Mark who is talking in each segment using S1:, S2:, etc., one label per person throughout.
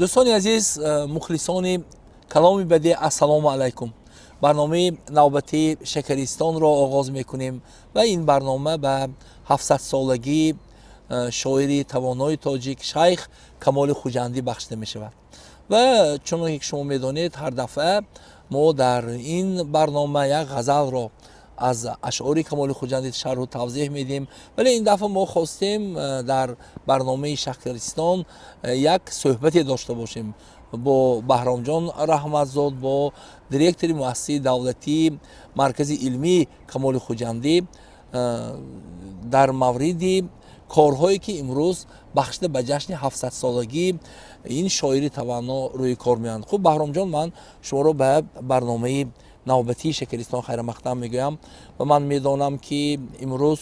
S1: Дӯстони азиз, мухлисони каломи бадеъ, ассалому алайкум. Барномаи навбатии Шакаристонро оғоз мекунем ва ин барнома ба 700-солагии шоири тавонои тоҷик Шайх Камоли Хуҷандӣ бахшида мешавад. Ва чуноне ки шумо медонед, ҳар дафъа мо дар ин барнома як ғазалро аз ашъори Камоли Хуҷандӣ шарҳу тавзеҳ медиҳем, вале ин дафъа мо хостем дар барномаи Шакаристон як суҳбате дошта бошем бо Баҳромҷон Раҳматзод, бо директори муассисаи давлатии Маркази илмии Камоли Хуҷандӣ, дар мавриди корҳое ки имрӯз бахшида ба ҷашни 700-солагии ин шоири таванно рӯи кор меоянд. Хуб, Баҳромҷон, ман шуморо ба барномаи навбатии Шакаристон хайрамақдам мегӯям ва ман медонам, ки имрӯз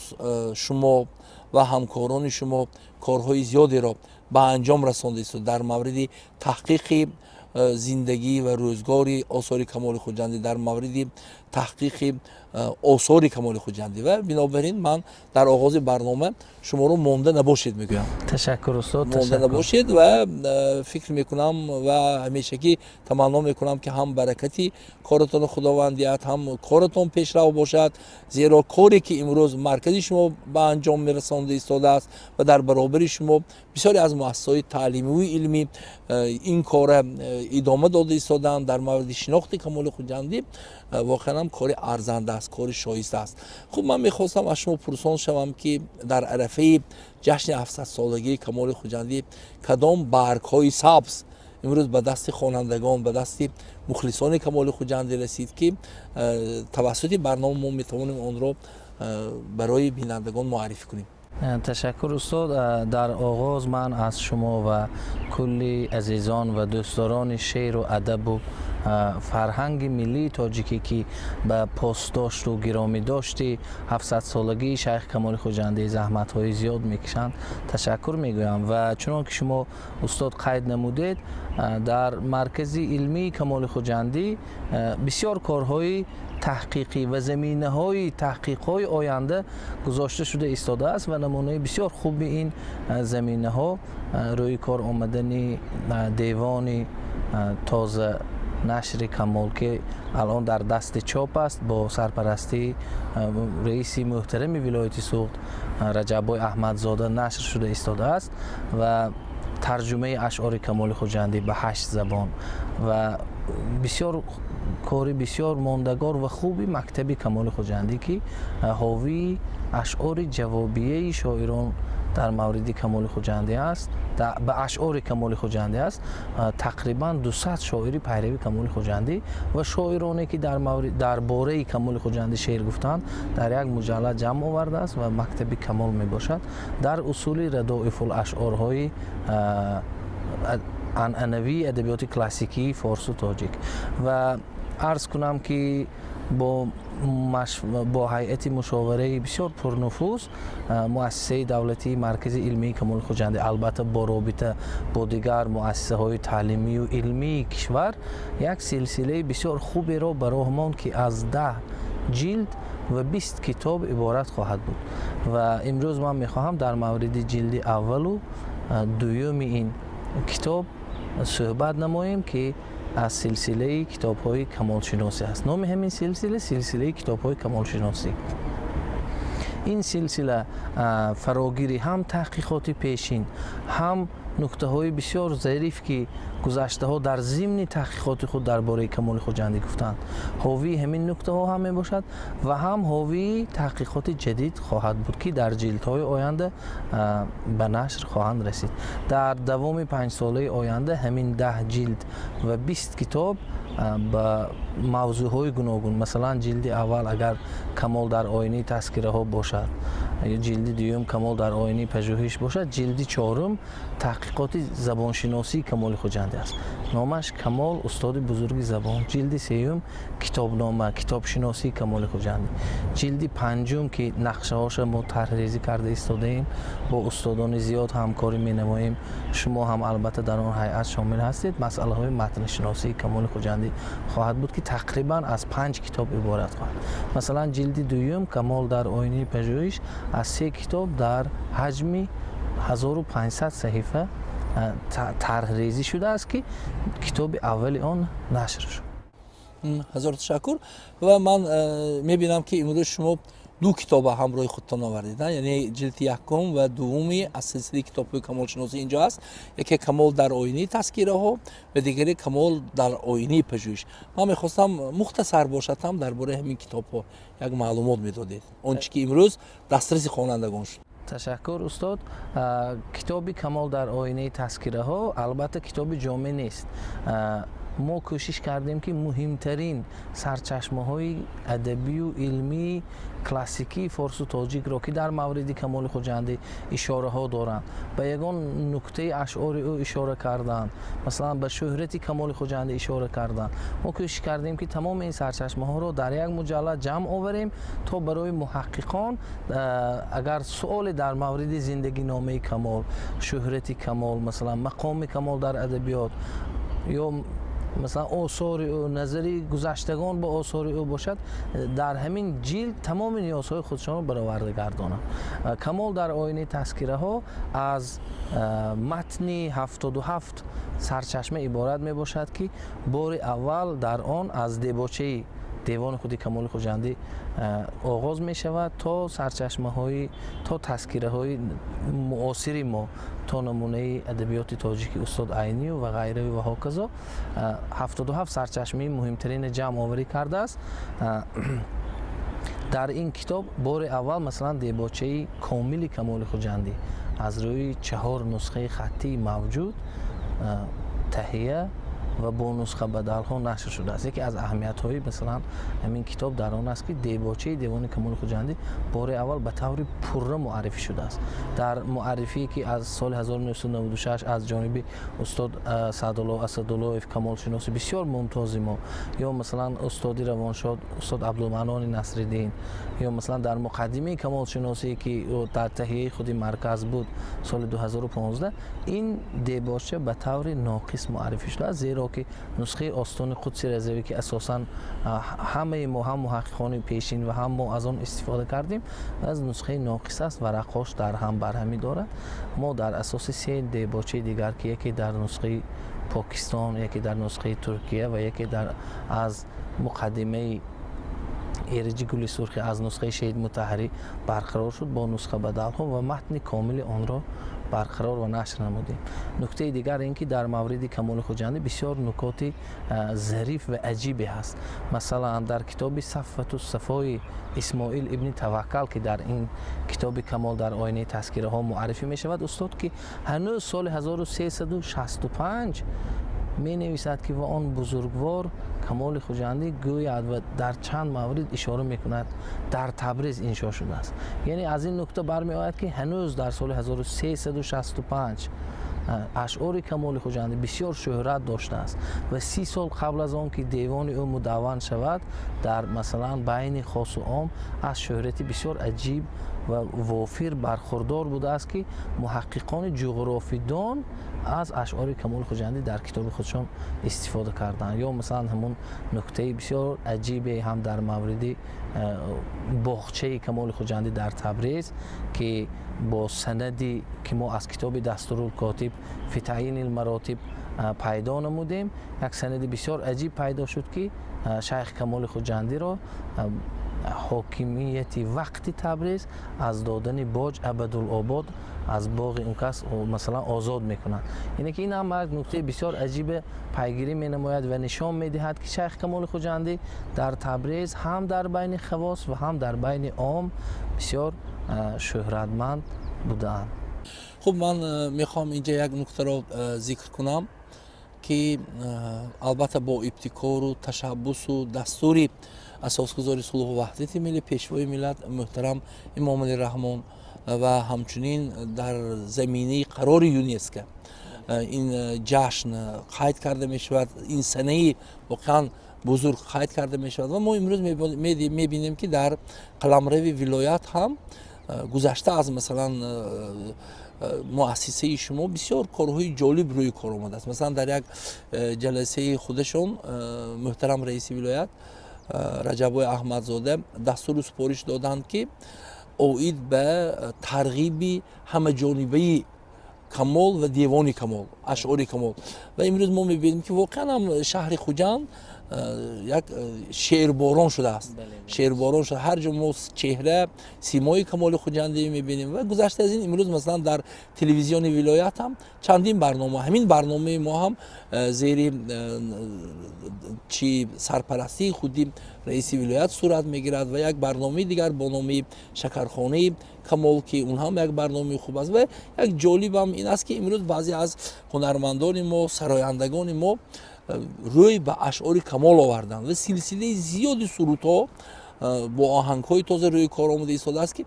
S1: шумо ва ҳамкорони шумо корҳои зиёдеро ба анҷом расондед дар мавриди таҳқиқи зиндагӣ ва рӯзгори осори Камоли Хуҷандӣ, дар мавриди таҳқиқи осори Камоли Хуҷандӣ. Ва бинобар ин ман дар оғози барнома шуморо монда набошед мегӯям.
S2: Ташаккур, устод.
S1: Монда набошед ва фикр мекунам ва ҳамешагӣ таманно мекунам, ки ҳам баракати коратонро Худованд диҳад, ҳам коратон пешрав бошад, зеро коре ки имрӯз маркази шумо ба анҷом мерасонда истодааст ва дар баробари шумо бисёре аз муассисаҳои таълимию илмӣ ин кора идома дода истодаанд дар мавриди шинохти Камоли Хуҷандӣ, воқеан ҳам кори арзанда аст, кори шоиста аст. Хуб, ман мехостам аз шумо пурсон шавам, ки дар арафаи ҷашни 700-солагии Камоли Хуҷандӣ кадом баргҳои сабз имрӯз ба дасти хонандагон, ба дасти мухлисони Камоли Хуҷандӣ расид, ки тавассути барнома мо метавонем онро барои бинандагон муаррифӣ кунем.
S2: Ташаккур, устод. Дар оғоз ман аз шумо ва кулли азизон ва дӯстдорони шеъру адабу фарҳанги миллии тоҷикӣ, ки ба посдошту гиромидошти 700-солагии Шайх Камоли Хуҷандӣ заҳматҳои зиёд мекашанд, ташаккур мегӯям. Ва чунон ки шумо, устод, қайд намудед, дар Маркази илмии Камоли Хуҷандӣ бисёр корҳои таҳқиқӣ ва заминаҳои таҳқиқҳои оянда гузошта шуда истодааст. Ва намунаи бисёр хуби ин заминаҳо рӯи кор омадани девони тоза нашри Камол, ки алон дар дасти чоп аст, бо сарпарастии раиси муҳтарами вилояти Суғд Раҷаббой Аҳмадзода нашр шуда истодааст, ва тарҷумаи ашъори Камоли Хуҷандӣ ба ҳашт забон ва бисёр кори бисёр мондагор ва хуби мактаби Камоли Хуҷандӣ, ки ҳовии ашъори ҷавобияи шоирон дар мавриди Камоли Хуҷандӣ аст, ба ашъори Камоли Хуҷандӣ аст. Тақрибан 200 шоири пайрави Камоли Хуҷандӣ ва шоироне, ки дар бораи Камоли Хуҷандӣ шеър гуфтанд, дар як муҷаллад ҷамъ овардааст ва мактаби Камол мебошад дар усули радоифул ашъорҳои анъанавии адабиёти классикии форсу тоҷик. Ва арз кунам, ки бо ҳайати мушовараи бисёр пурнуфуз муассисаи давлатии Маркази илмии Камоли Хуҷандӣ, албатта бо робита бо дигар муассисаҳои таълимию илмии кишвар, як силсилаи бисёр хуберо ба роҳ монд, ки аз 10 ҷилд ва 20 китоб иборат хоҳад буд. Ва имрӯз ман мехоҳам дар мавриди ҷилди аввалу дуюми ин китоб суҳбат намоем, ки аз силсилаи китобҳои камолшиносӣ аст. Номи ҳамин силсила силсилаи китобҳои камолшиносӣ. Ин силсила фарогири ҳам таҳқиқоти пешин, ҳам нуктаҳои бисёр зариф, ки гузаштаҳо дар зимни таҳқиқоти худ дар бораи Камоли Хуҷандӣ гуфтанд, ҳовии ҳамин нуктаҳо ҳам мебошад ва ҳам ҳовии таҳқиқоти ҷадид хоҳад буд, ки дар ҷилдҳои оянда ба нашр хоҳанд расид. Дар давоми 5-солаи оянда ҳамин 10 ҷилд ва 20 китоб ба мавзӯъҳои гуногун, масалан, ҷилди аввал агар Камол дар оинаи тазкираҳо бошад. Ҷилди дуюм «Камол дар оинаи пажӯҳиш» бошад, ҷилди чорум таҳқиқоти забоншиносии Камоли Хуҷандӣ аст, номаш «Камол: устоди бузурги забон». Ҷилди сеюм китобнома, китобшиносии Камоли Хуҷандӣ. Ҷилди панҷум, ки нақшаҳоша мо тарҳрезӣ карда истодаем, бо устодони зиёд ҳамкорӣ менамоем, шумо ҳам албатта дар он ҳайат шомил ҳастед, масъалаҳои матншиносии Камоли Хуҷандӣ хоҳад буд, ки тақрибан аз панҷ китоб иборат хоҳад. Масалан, ҷилди дуюм «Камол дар оинаи пажӯҳиш» аз се китоб дар ҳаҷми 1500 саҳифа тарҳрезӣ шудааст, ки китоби аввали он нашр шуд.
S1: Ҳазор ташаккур. Ва ман мебинам, ки имрӯз шумо ду китоба ҳамроҳи худтон овардед, яъне ҷилди якум ва дуввуми аз силсилаи китобҳои камолшиносӣ инҷо аст. Яке «Камол дар оинаи тазкираҳо» ва дигаре «Камол дар оинаи пажӯҳиш». Ман мехостам, мухтасар бошад ҳам, дар бораи ҳамин китобҳо як маълумот медодед, он чи ки имрӯз дастраси хонандагон шуд.
S2: Ташаккур, устод. Китоби «Камол дар оинаи тазкираҳо» албатта китоби ҷомеъ нест. Мо кӯшиш кардем, ки муҳимтарин сарчашмаҳои адабию илмии классикии форсу тоҷикро, ки дар мавриди Камоли Хуҷандӣ ишораҳо доранд, ба ягон нуктаи ашъори ӯ ишора карданд, масалан, ба шӯҳрати Камоли Хуҷандӣ ишора карданд, мо кӯшиш кардем, ки тамоми ин сарчашмаҳоро дар як муҷаллад ҷамъ оварем, то барои муҳаққиқон агар суоле дар мавриди зиндагиномаи Камол, шӯҳрати Камол, масалан, мақоми Камол дар адабиёт ё масалан осори ӯ, назари гузаштагон ба осори ӯ бошад, дар ҳамин ҷилд тамоми ниёзҳои худшонро бароварда гардонанд. «Камол дар оинаи тазкираҳо» аз матни 77 сарчашма иборат мебошад, ки бори аввал дар он аз дебочаи девони худи Камоли Хуҷандӣ оғоз мешавад то сарчашмаҳои, то тазкираҳои муосири мо, то намунаи адабиёти тоҷики устод Айнию ва ғайраву ва ҳоказо. 77 сарчашмаи муҳимтарина ҷамъ оварӣ кардааст. Дар ин китоб бори аввал, масалан, дебочаи комили Камоли Хуҷандӣ аз рӯи чаҳор нусхаи хаттии мавҷуд таҳия ва бо нусхабадалҳо нашр шудааст. Яке аз аҳамиятҳои, масалан, ҳамин китоб дар он аст, ки дебочаи девони Камоли Хуҷандӣ бори аввал ба таври пурра муаррифӣ шудааст. Дар муаррифие, ки аз соли 1996 аз ҷониби устод Саъдулло Асадуллоев, камолшиноси бисёр мумтози мо, ё масалан устоди равоншод устод Абдулмаънони Насриддин, ё масалан дар муқаддимаи камолшиносие, ки дар таҳияи худи марказ буд соли 2015, ин дебоча ба таври ноқис муаррифӣ шудааст, зеро ки нусхаи Остони Қудси Разавӣ, ки асосан ҳамаи мо, ҳам муҳаққиқони пешин ва ҳам мо аз он истифода кардем, аз нусхаи ноқис аст, варақҳош дар ҳам барҳамӣ дорад. Мо дар асоси се дебочаи дигар, ки яке дар нусхаи Покистон, яке дар нусхаи Туркия ва яке дар аз муқаддимаи Эраҷи Гули Сурхӣ аз нусхаи Шаҳид Мутаҳарӣ барқарор шуд, бо нусхабадалҳо ва матни комили онро барқарор ва нашр намудем. Нуктаи дигар ин ки дар мавриди Камоли Хуҷандӣ бисёр нукоти зариф ва аҷибе ҳаст. Масалан, дар китоби Сафвату Сафои Исмоил ибни Таваккал, ки дар ин китоби «Камол дар оинаи тазкираҳо» муаррифӣ мешавад, устод, ки ҳанӯз соли 1365 менависад, ки ва он бузургвор Камоли Хуҷандӣ гӯяд ва дар чанд маврид ишора мекунад, дар Табриз иншо шудааст. Яъне аз ин нукта бармеояд, ки ҳанӯз дар соли 1365 ашъори Камоли Хуҷандӣ бисёр шӯҳрат доштааст ва 30 сол қабл аз он ки девони ӯ мудавван шавад, дар масалан байни хосу ом аз шӯҳрати бисёр аҷиб ва вофир бархурдор будааст, ки муҳаққиқони ҷуғрофидон аз ашъори Камоли Хуҷандӣ дар китоби худшон истифода карданд. Ё масалан ҳамун нуктаи бисёр аҷибе ҳам дар мавриди боғчаи Камоли Хуҷандӣ дар Табриз, ки бо санади ки мо аз китоби Дастурулкотиб фи таъйини маротиб пайдо намудем, як санади бисёр аҷиб пайдо шуд, ки шайх Камоли Хуҷандиро ҳокимияти вақти Табриз аз додани боҷ абадулобод аз боғи он кас, масалан, озод мекунад. Яъне ки ин ҳам як нуктаи бисёр аҷибе пайгирӣ менамояд ва нишон медиҳад, ки шайх Камоли Хуҷандӣ дар Табриз ҳам дар байни хавос ва ҳам дар байни ом бисёр шӯҳратманд будаанд.
S1: Хуб, ман мехоҳам инҷа як нуктаро зикр кунам. Ки албатта бо ибтикору ташаббусу дастури асосгузори сулҳу ваҳдати миллӣ, Пешвои миллат муҳтарам Эмомалӣ Раҳмон ва ҳамчунин дар заминаи қарори ЮНЕСКО ин ҷашн қайд карда мешавад, ин санаи воқеан бузург қайд карда мешавад. Ва мо имрӯз мебинем, ки дар қаламрави вилоят ҳам, гузашта аз, масалан, муассисаи шумо, бисёр корҳои ҷолиб рӯи кор омадааст. Масалан, дар як ҷаласаи худашон муҳтарам раиси вилоят Раҷаббой Аҳмадзода дастуру супориш доданд, ки оид ба тарғиби ҳамаҷонибаи Камол ва девони Камол, ашъори Камол. Ва имрӯз мо мебинем, ки воқеан ҳам шаҳри Хуҷанд як шеърборон шудааст, шеърборон шуда. Ҳар ҷо мо чеҳра, симои Камоли Хуҷандӣ мебинем. Ва гузашта аз ин, имрӯз, масалан, дар телевизиони вилоят ҳам чандин барнома, ҳамин барномаи мо ҳам зери чи сарпарастии худи раиси вилоят сурат мегирад ва як барномаи дигар бо номи «Шакархонаи Камол», ки он ҳам як барномаи хуб аст. Ва як ҷолибам ин аст, ки имрӯз баъзе аз ҳунармандони мо, сарояндагони мо рӯй ба ашъори Камол оварданд ва силсилаи зиёди сурудҳо бо оҳангҳои тоза рӯи кор омода истодааст, ки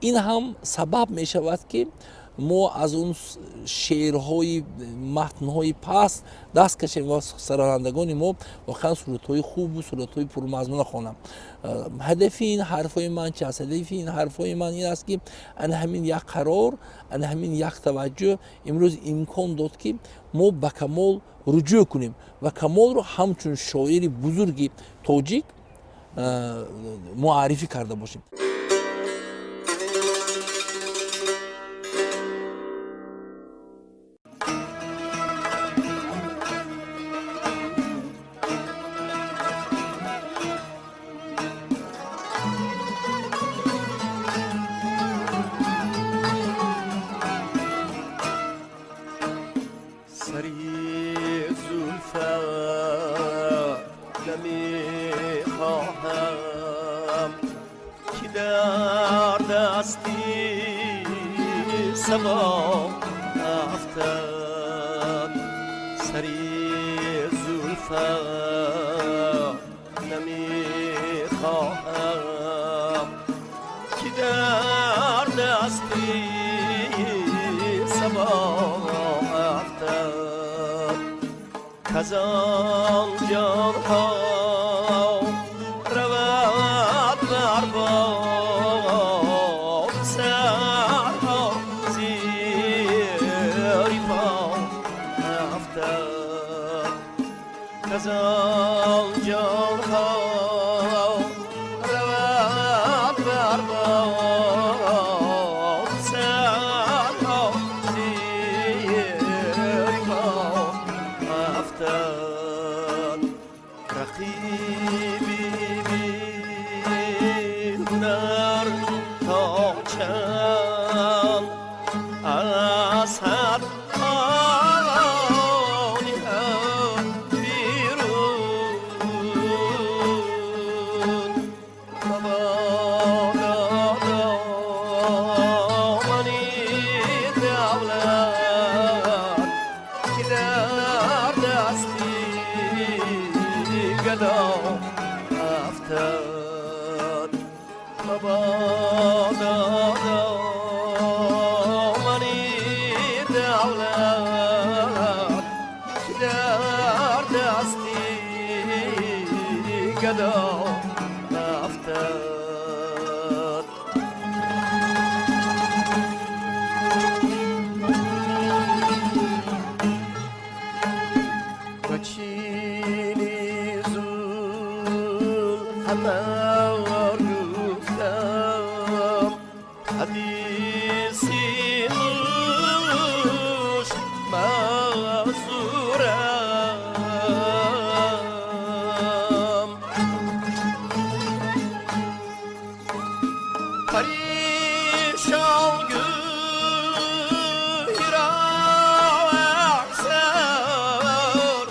S1: ин ҳам сабаб мешавад, ки мо аз он шеърҳои матнҳои паст даст кашем ва сарояндагони мо воқеан сурудҳои хубу сурудҳои пурмазмуна хонанд. Ҳадафи ин ҳарфҳои ман чи аст? Ҳадафи ин ҳарфҳои ман ин аст, ки ана ҳамин як қарор, ана ҳамин як таваҷҷӯҳ имрӯз имкон дод, ки мо ба Камол руҷӯъ кунем ва Камолро ҳамчун шоири бузурги тоҷик муаррифӣ карда бошем.
S3: سری زلفت نمیخواهم که در دستی صبا افتد. سری زلفت نمیخواهم که در دستی صبا افتد. کزان جانها رود بر باد، سرها زیر پا افتد. کزان جانها رود بر باد، سرها زیر پا افتد. رقیبی بی هنر تا چند از حد آنی هم بیرون مبادا دامنی دولت که در دستی گدا افتد. مبادا دامنی دولت که در دستی گدا افتد. به چینی زلفت ار گفتم حدیثی نوش معذورم. پریشان گویی را اکثر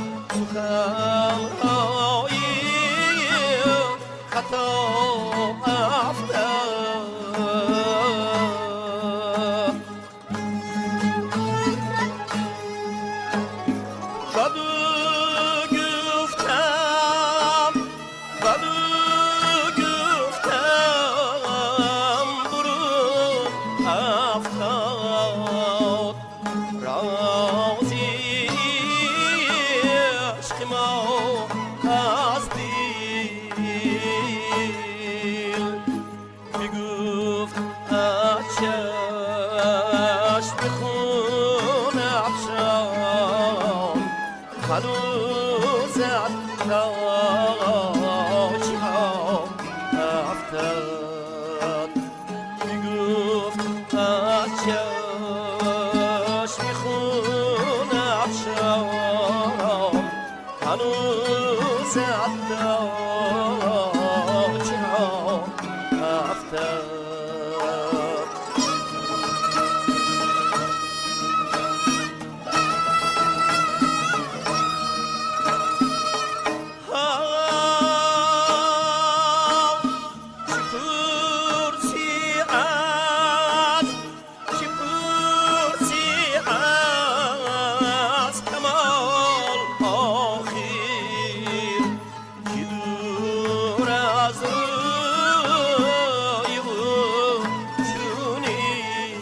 S3: سخنهای خطا افتد. بدو هنوز عطاشی ها افتد. میگفت از چشمی خون افشام هنوز عطاشی ها افتد. چه پرسی از کمال آخر که دور از روی او چونین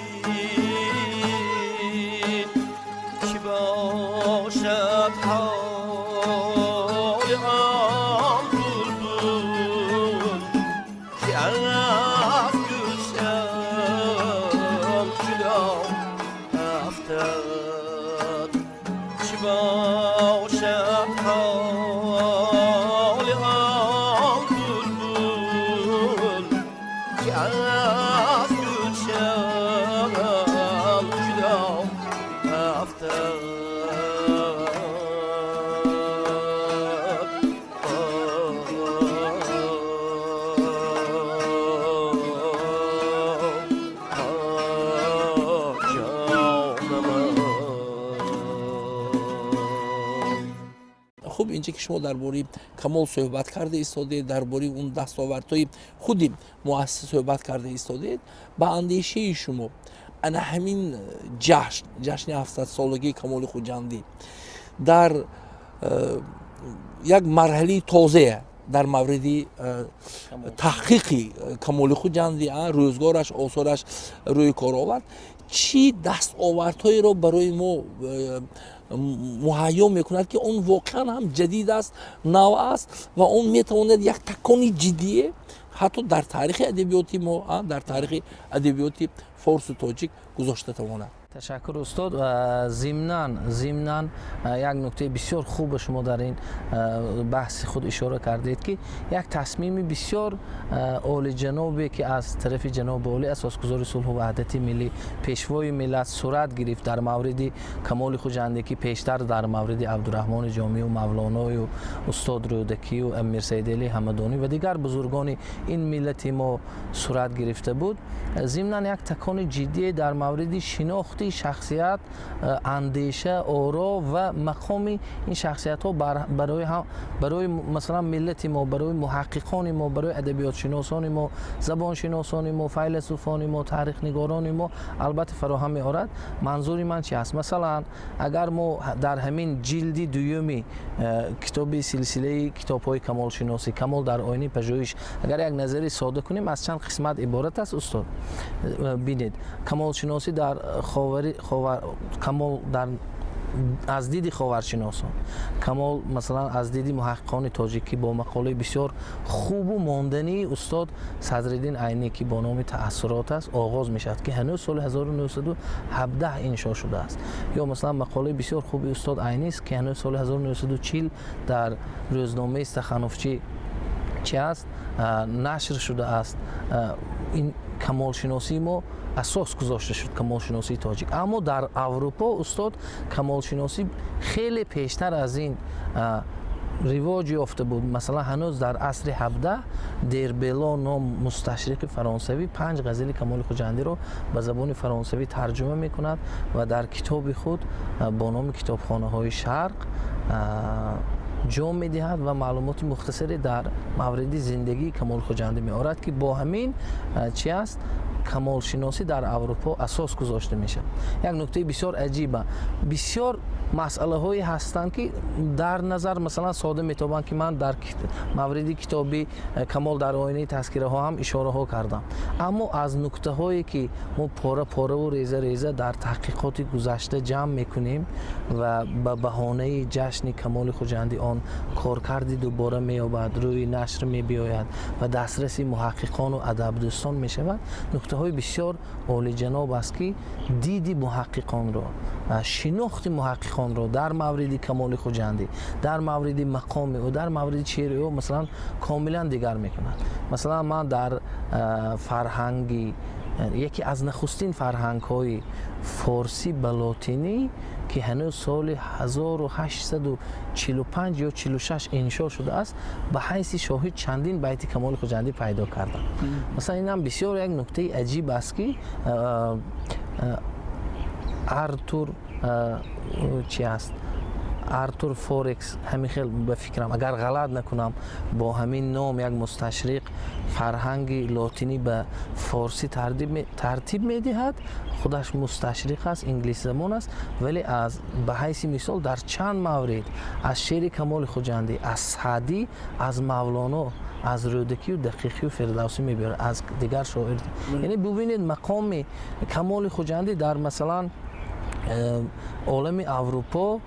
S3: چه باشد حال آن بلبل که از گلشن جدا افتد. چه باشد حال آن بلبل که از گلشن جدا افتد. جان من.
S1: Хуб, инҷа ки шумо дар бораи Камол суҳбат карда истодед, дар бораи он дастовардҳои худи муассиса суҳбат карда истодед, ба андешаи шумо ана ҳамин ҷашн, ҷашни 700-солагии Камоли Хуҷандӣ дар як марҳалаи тозае дар мавриди таҳқиқи Камоли Хуҷандӣ, рӯзгораш, осораш рӯи кор овард, чӣ дастовардҳоеро барои мо муҳайё мекунад, ки он воқеан ҳам ҷадид аст, нав аст ва он метавонад як такони ҷиддие ҳатто дар таърихи адабиёти мо, дар таърихи адабиёти форсу тоҷик гузошта тавонад?
S2: Ташаккур, устод. Зимнан як нуктаи бисёр хуба шумо дар ин баҳси худ ишора кардед, ки як тасмими бисёр олиҷанобе, ки аз тарафи ҷаноби олӣ, асосгузори сулҳу ваҳдати миллӣ, пешвои миллат сурат гирифт дар мавриди Камоли Хуҷандӣ, ки пештар дар мавриди Абдураҳмони Ҷомию Мавлоною устод Рӯдакию Амирсаидалӣ Ҳамадонӣ ва дигар бузургони ин миллати мо сурат гирифта буд, зимнан як такони ҷиддие дар мавриди шинохти шахсият, андеша, оро ва мақоми ин шахсиятҳо барои, масалан, миллати мо, барои муҳаққиқони мо, барои адабиётшиносони мо, забоншиносони мо, файласуфони мо, таърихнигорони мо албатта фароҳам меорад. Манзури ман чи аст? Масалан, агар мо дар ҳамин ҷилди дуюми китоби силсилаи китобҳои камолшиносӣ «Камол дар оинаи пажӯҳиш» агар як назари сода кунем, аз чанд қисмат иборат аст, устод. Бинед, камолшиносӣ дар ховари ховар, камол дар аз диди ховаршиносон, камол, масалан, аз диди муҳаққиқони тоҷикӣ бо мақолаи бисёр хубу мондании устод Садриддин Айнӣ, ки бо номи «Таассурот» аст, оғоз мешавад, ки ҳанӯз соли 1917 иншо шудааст. Ё, масалан, мақолаи бисёр хуби устод Айнист, ки ҳанӯз соли 1940 дар рӯзномаи «Стахановчӣ» чи аст, нашр шудааст. Ин камолшиносии мо асос гузошта шуд, камолшиносии тоҷик. Аммо дар Аврупо, устод, камолшиносӣ хеле пештар аз ин ривоҷ ёфта буд. Масалан, ҳанӯз дар асри 17 Дербело ном мусташриқи фаронсавӣ панҷ ғазали Камоли Хуҷандиро ба забони фаронсавӣ тарҷума мекунад ва дар китоби худ бо номи «Китобхонаҳои шарқ» ҷо медиҳад ва маълумоти мухтасаре дар мавриди зиндагии Камоли Хуҷандӣ меорад, ки бо ҳамин чи аст, камолшиносӣ дар Аврупо асос гузошта мешавад. Як нуктаи бисёр аҷиба, бисёр масъалаҳое ҳастанд, ки дар назар, масалан, сода метобанд, ки ман дар мавриди китоби «Камол дар оинаи тазкираҳо» ҳам ишораҳо кардам. Аммо аз нуктаҳое, ки мо пора пораву реза реза дар таҳқиқоти гузашта ҷамъ мекунем ва ба баҳонаи ҷашни Камоли Хуҷандӣ он коркарди дубора меёбад, рӯи нашр мебиёяд ва дастраси муҳаққиқону адабдӯстон мешавад, нуктаҳои Нуктаҳои бисёр олиҷаноб аст, ки диди муҳаққиқонро, шинохти муҳаққиқонро дар мавриди Камоли Хуҷандӣ, дар мавриди мақоми ӯ, дар мавриди шеъри ӯ, масалан, комилан дигар мекунад. Масалан, ман дар фарҳанги, яке аз нахустин фарҳангҳои форсӣ ба лотинӣ, ки ҳанӯз соли 1845 ё 46 иншо шудааст, ба ҳайси шоҳид чандин байти Камоли Хуҷандӣ пайдо кардам. Масалан, инам бисёр як нуктаи аҷиб аст, ки Артур чи аст, Артур Форекс, ҳамин хел ба фикрам, агар ғалат накунам, бо ҳамин ном як мусташриқ фарҳанги лотинӣ ба форсӣ тартиб медиҳад. Худаш мусташриқ аст, инглисзабон аст, вале аз ба ҳайси мисол дар чанд маврид аз шеъри Камоли Хуҷандӣ, аз Саъдӣ, аз Мавлоно, аз Рӯдакию Дақиқию Фирдавсӣ мебиёрад, аз дигар шоир. Яъне бубинед, мақоми Камоли Хуҷандӣ дар, масалан, олами Аврупо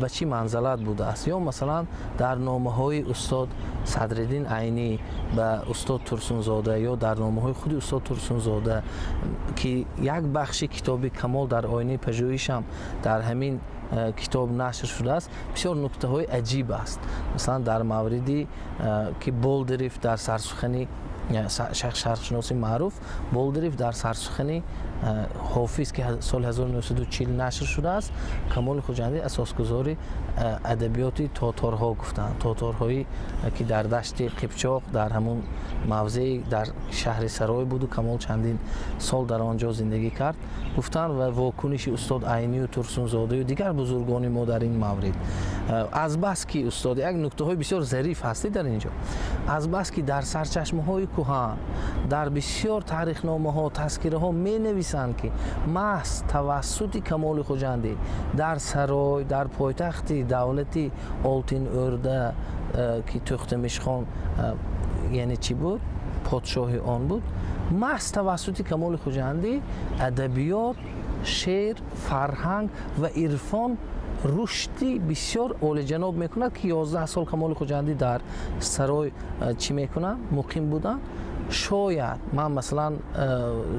S2: ба чӣ манзалат будааст. Ё, масалан, дар номаҳои устод Садриддин Айнӣ ба устод Турсунзода ё дар номаҳои худи устод Турсунзода, ки як бахши китоби «Камол дар оинаи пажӯҳишам» дар ҳамин китоб нашр шудааст, бисёр нуктаҳои аҷиб аст. Масалан, дар мавриди ки Болдирев дар сарсухани, шарқшиноси маъруф Болдирев дар сарсухани Ҳофиз, ки соли 1940 нашр шудааст, Камоли Хуҷандӣ асосгузори адабиёти тоторҳо гуфтанд, тоторҳое ки дар Дашти Қипчоқ, дар ҳамун мавзеи дар шаҳри Сарой буду Камол чандин сол дар он ҷо зиндагӣ кард, гуфтанд. Ва вокуниши устод Айнию Турсунзодаю дигар бузургони мо дар ин маврид. Азбаски, устод, як нуктаҳои бисёр зариф ҳастӣ дар ин ҷо, азбаски дар сарчашмаҳои кӯҳан, дар бисёр таърихномаҳо, тазкираҳо менависанд, ки маҳз тавассути Камоли Хуҷандӣ дар Сарой, дар пойтахти давлати Олтин Ӯрда, ки Тӯхтамишхон яъне чӣ буд, подшоҳи он буд, маҳз тавассути Камоли Хуҷандӣ адабиёт, шеър, фарҳанг ва ирфон рушди бисёр олиҷаноб мекунад, ки 11 сол Камоли Хуҷандӣ дар Сарой чӣ мекунанд, муқим буданд. Шояд ман, масалан,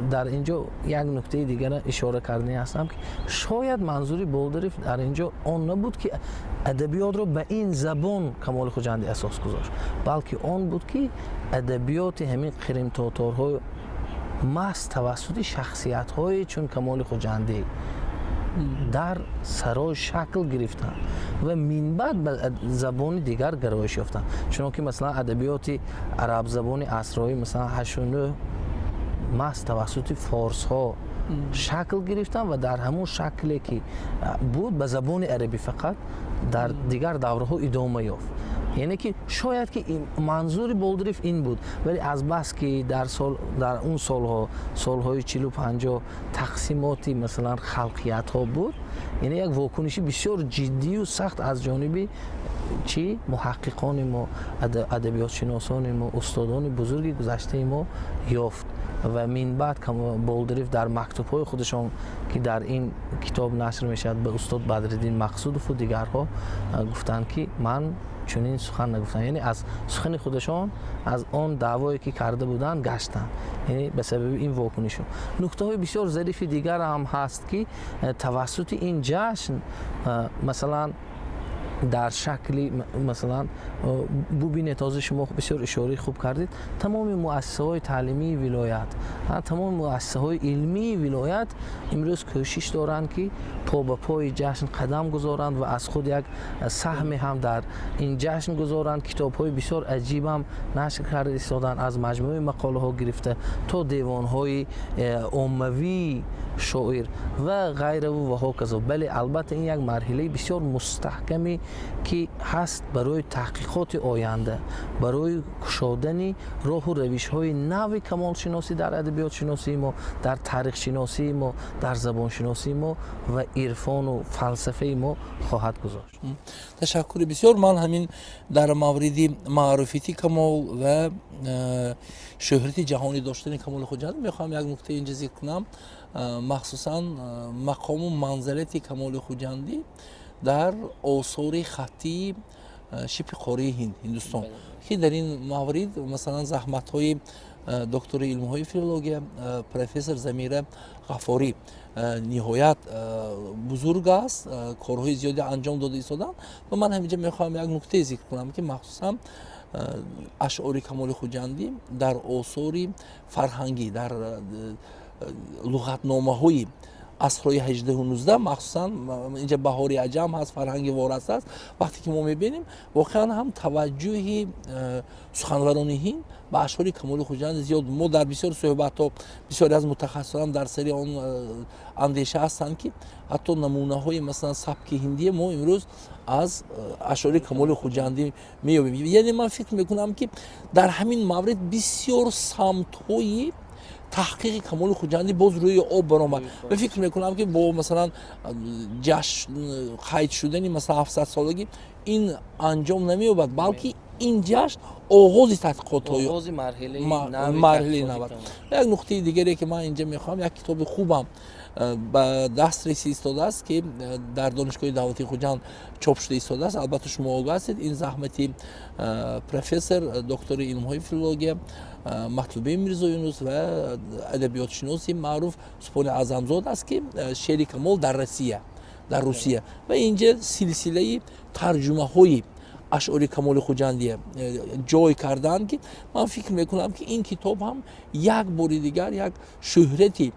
S2: дар ин ҷо як нуктаи дигара ишора кардани ҳастам, ки шояд манзури Болдирев дар ин ҷо он набуд, ки адабиётро ба ин забон Камоли Хуҷандӣ асос гузошт, балки он буд, ки адабиёти ҳамин қиримтоторҳо маҳз тавассути шахсиятҳое чун Камоли Хуҷандӣ дар Сарой шакл гирифтанд ва минбаъд ба забони дигар гароиш ёфтанд. Чунон ки, масалан, адабиёти арабзабони асрҳои, масалан, ҳашту нӯҳ маҳз тавассути форсҳо шакл гирифтанд ва дар ҳамон шакле ки буд ба забони арабӣ фақат дар дигар давраҳо идома ёфт. Яъне ки шояд ки манзури Болдирев ин буд, вале азбаски дар он солҳо, солҳои 40-у 50, тақсимоти, масалан, халқиятҳо буд, яъне як вокуниши бисёр ҷиддию сахт аз ҷониби чӣ муҳаққиқони мо, адабиётшиносони мо, устодони бузурги гузаштаи мо ёфт. Ва минбаъд Болдирев дар мактубҳои худашон, ки дар ин китоб нашр мешавад, ба устод Бадриддин Мақсудову дигарҳо гуфтанд, ки ман чунин сухан нагуфтам. Яъне аз сухани худашон, аз он даъвое ки карда буданд, гаштанд, яъне ба сабаби ин вокунишу. Нуктаҳои бисёр зарифи дигар ҳам ҳаст, ки тавассути ин ҷашн, масалан, дар шакли, масалан, бубинед, ҳозир шумо бисёр ишораи хуб кардед, тамоми муассисаҳои таълимии вилоят, тамоми муассисаҳои илмии вилоят имрӯз кӯшиш доранд, ки по ба пои ҷашн қадам гузоранд ва аз худ як саҳме ҳам дар ин ҷашн гузоранд. Китобҳои бисёр аҷибам нашр карда истоданд, аз маҷмӯи мақолаҳо гирифта то девонҳои оммавии шоир ва ғайраву ва ҳоказо. Бале, албатта, ин як марҳилаи бисёр мустаҳкаме ки ҳаст барои таҳқиқоти оянда, барои кушодани роҳу равишҳои нави камолшиносӣ дар адабиётшиносии мо, дар таърихшиносии мо, дар забоншиносии мо ва ирфону фалсафаи мо хоҳад гузошт.
S1: Ташаккури бисёр. Ман ҳамин дар мавриди маъруфияти Камол ва шӯҳрати ҷаҳонӣ доштани Камоли Хуҷанд мехоҳам як нукта инҷа зикр кунам, махсусан мақому манзалати Камоли Хуҷандӣ дар осори хаттии шибҳи қораи Ҳинд, Ҳиндустон, ки дар ин маврид, масалан, заҳматҳои Доктори илмҳои филология, профессор Замира Ғафорӣ ниҳоят бузург аст, корҳои зиёде анҷом дода истоданд. Ва ман ҳаминҷа мехоҳам як нуктае зикр кунам, ки махсусан ашъори Камоли Хуҷандӣ дар осори фарҳангӣ, дар луғатномаҳои асрҳои 18-у 19, махсусан инҷа Баҳори Аҷам ҳаст, Фарҳанги Вораст аст, вақте ки мо мебинем, воқеан ҳам таваҷҷӯҳи суханварони ҳинд ба ашъори Камоли Хуҷандӣ зиёд. Мо дар бисёр суҳбатҳо, бисёре аз мутахассисон дар сари он андеша ҳастанд, ки ҳатто намунаҳои, масалан, сабки ҳиндие мо имрӯз аз ашъори Камоли Хуҷандӣ меёбем. Яъне ман фикр мекунам, ки дар ҳамин маврид бисёр самтҳои таҳқиқи Камоли Хуҷандӣ боз рӯи об баромад ва фикр мекунам, ки бо, масалан, ҷашн қайд шудани, масалан, 700-солагӣ ин анҷом намеёбад, балки ин ҷашн оғози таҳқиқотҳои марҳилаи нав. Як нуқтаи дигаре, ки ман инҷа мехоҳам, як китоби хубам ба даст реси истодааст, ки дар Донишгоҳи давлатии Хуҷанд чоп шуда истодааст. Албатта, шумо огоҳ ҳастед, ин заҳмати профессор, доктори илмҳои филология Матлубаи Мирзоюнус ва адабиётшиноси маъруф Субҳони Аъзамзод аст, ки «Шеъри Камол дар Русия», ва инҷа силсилаи тарҷумаҳои ашъори Камоли Хуҷандия ҷой кардаанд, ки ман фикр мекунам, ки ин китоб ҳам як бори дигар як шӯҳрати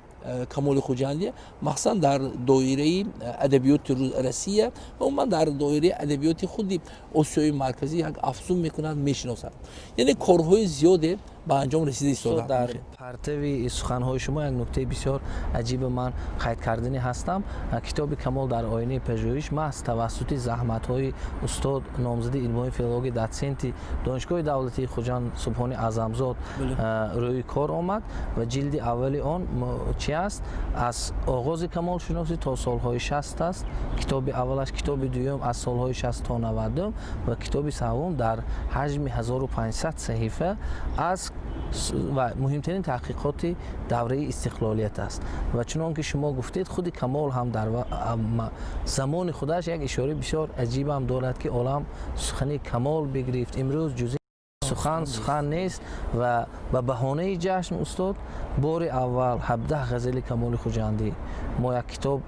S1: Камоли Хуҷандия, махсусан дар доираи адабиёти Россия ва умуман дар доираи адабиёти худи Осиёи Марказӣ як афзун мекунад, мешиносад. Яъне корҳои зиёде ба анҷом расида истодаанд.
S2: Дар партави суханҳои шумо як нуктаи бисёр аҷиба ман қайд карданӣ ҳастам. Китоби «Камол дар оинаи пажӯҳиш» маҳз тавассути заҳматҳои устод, номзади илмҳои филология, дотсенти Донишгоҳи давлатии Хуҷанд Субҳони Аъзамзод рӯи кор омад. Ва ҷилди аввали он чи аст? Аз оғози камолшиносӣ то солҳои 60 аст китоби аввалаш, китоби дуюм аз солҳои 60 то 90-ум ва китоби севум дар ҳаҷми 1500 саҳифа аз ва муҳимтарин таҳқиқоти давраи истиқлолият аст. Ва чунон ки шумо гуфтед, худи Камол ҳам дар замони худаш як ишораи бисёр аҷибам дорад, ки олам сухани Камол бигирифт, имрӯз ҷузи сухан сухан нест. Ва ба баҳонаи ҷашн, устод, бори аввал 17 ғазали Камоли Хуҷандӣ мо як китоб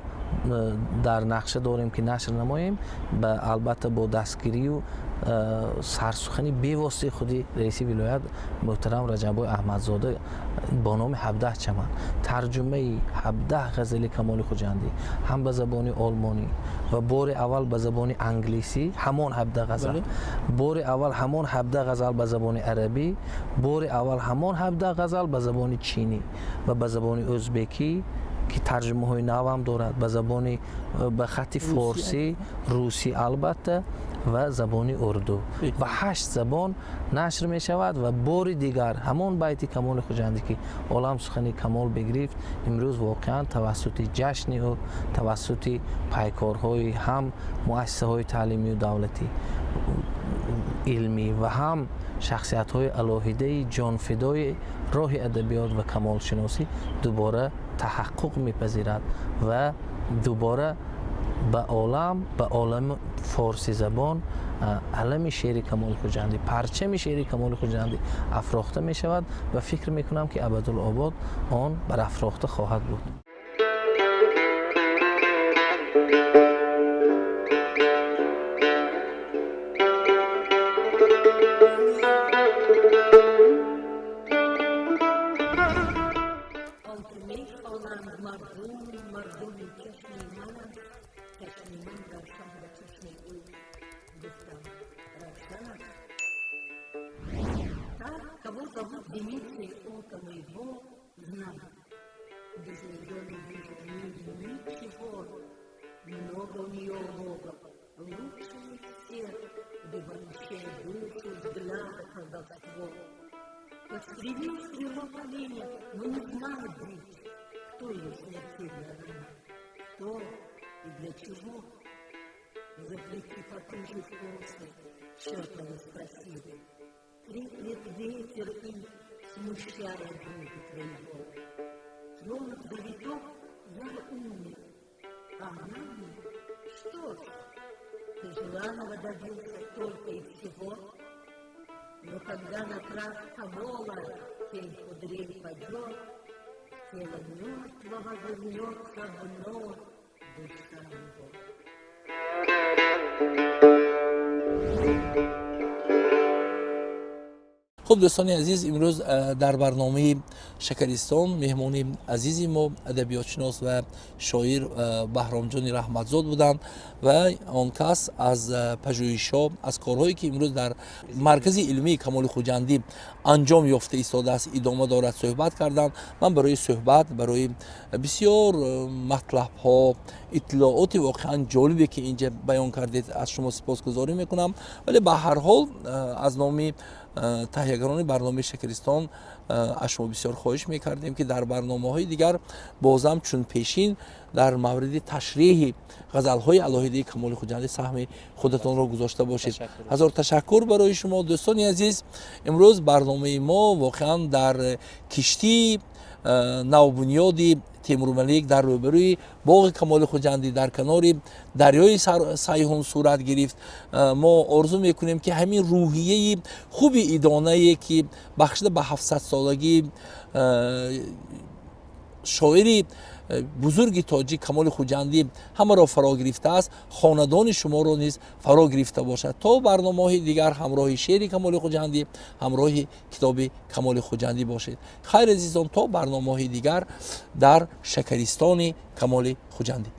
S2: дар нақша дорем, ки нашр намоем, албатта бо дастгирию сарсухани бевоситаи худи раиси вилоят муҳтарам Раҷаббой Аҳмадзода бо номи «17 чаман», тарҷумаи 17 ғазали Камоли Хуҷандӣ ҳам ба забони олмонӣ ва бори аввал ба забони англисӣ ҳамон 17 ғазал, бори аввал ҳамон 17 ғазал ба забони арабӣ, бори аввал ҳамон 17 ғазал ба забони чинӣ ва ба забони ӯзбекӣ, ки тарҷумаҳои навам дорад, ба забони ба хати форсӣ, русӣ албатта ва забони урду, ба ҳашт забон нашр мешавад. Ва бори дигар ҳамон байти Камоли Хуҷандӣ, ки олам сухани Камол бигирифт, имрӯз воқеан тавассути ҷашни ӯ, тавассути пайкорҳои ҳам муассисаҳои таълимию давлатӣ, илмӣ ва ҳам шахсиятҳои алоҳидаи ҷонфидои роҳи адабиёт ва камолшиносӣ дубора таҳаққуқ мепазирад ва дубора ба олам, ба олами форсизабон алами шеъри Камоли Хуҷандӣ, парчами шеъри Камоли Хуҷандӣ афрохта мешавад. Ва фикр мекунам, ки абадулобод он барафрохта хоҳад буд.
S4: Мардуми чашми мананд, чашми ман равшан ба чашми ӯ, гуфтам, равшан аст. Та, кого зовут Дмитрий, око моего, знает. Без нее не вижу в мире ничего. Много у нее уловок, лучшие из всех, убивающая душу взгляда колдовство. Подстрелил стрелок оленя, но не знает дичь, кто ее смертельная рана, кто и для чего. Заплети потуже косы, чертовы спросили. Треплет ветер их, смущая друга твоего. Тронув завиток, я умер, а она мне: что ж, ты желанного добился только и всего. Но когда на крах Камола Осень кудрей падет, в тело мертвого вернется вновь душа его.
S1: Хуб, дӯстони азиз, имрӯз дар барномаи Шакаристон меҳмони азизи мо адабиётшинос ва шоир Баҳромҷони Раҳматзод буданд ва он кас аз пажӯҳишҳо, аз корҳое, ки имрӯз дар Маркази илмии Камоли Хуҷандӣ анҷом ёфта истодааст, идома дорад, суҳбат карданд. Ман барои суҳбат, барои бисёр матлабҳо, иттилооти воқеан ҷолибе, ки инҷа баён кардед, аз шумо сипосгузорӣ мекунам. Вале ба ҳар ҳол аз номи таҳиягарони барномаи Шакаристон аз шумо бисёр хоҳиш мекардем, ки дар барномаҳои дигар бозам чун пешин дар мавриди ташриҳи ғазалҳои алоҳидаи Камоли Хуҷандӣ саҳми худатонро гузошта бошед. Ҳазор ташаккур барои шумо. Дӯстони азиз, имрӯз барномаи мо воқеан дар киштии навбунёди Темурмалик, дар рӯбарӯи боғи Камоли Хуҷандӣ, дар канори дарёи Сайҳун сурат гирифт. Мо орзу мекунем, ки ҳамин рӯҳияи хуби идонае, ки бахшида ба 700-солагии шоири бузурги тоҷик Камоли Хуҷандӣ ҳамаро фаро гирифтааст, хонадони шуморо низ фаро гирифта бошад. То барномаҳои дигар ҳамроҳи шеъри Камоли Хуҷандӣ, ҳамроҳи китоби Камоли Хуҷандӣ бошед. Хайр, азизон, то барномаҳои дигар дар Шакаристони Камоли Хуҷандӣ.